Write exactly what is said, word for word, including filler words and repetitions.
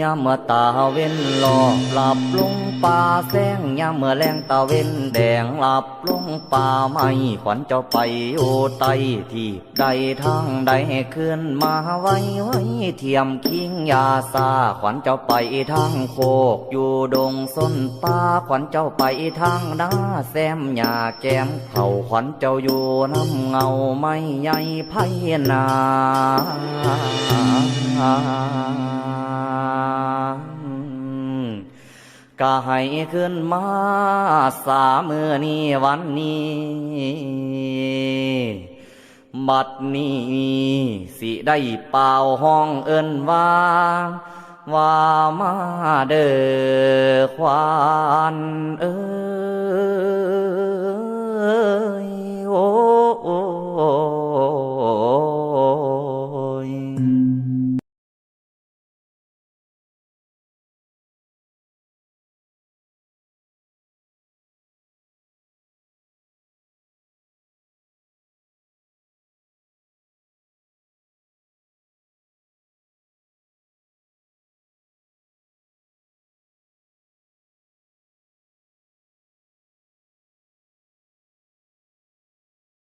ยามเมื่อตาเว็นหลอกหลับลงป่าแสง ยามเมื่อแลงตาเว็นแดงหลับลงป่าไม้ ขวัญเจ้าไปอยู่ใต้ที่ใดทางใด ขึ้นมาไวไวเทียมคิงยาซา ขวัญเจ้าไปทางโคกอยู่ดงส้นป่า ขวัญเจ้าไปทางนาแซมหญ้าแกม เขาขวัญเจ้าอยู่น้ำเงาไม้ใหญ่ไพนา ก็ให้ขึ้นมาสามื้อนี้วันนี้ บัดนี้สิได้เป่าฮ้องเอิ้นว่า ว่ามาเด้อขวัญเอ้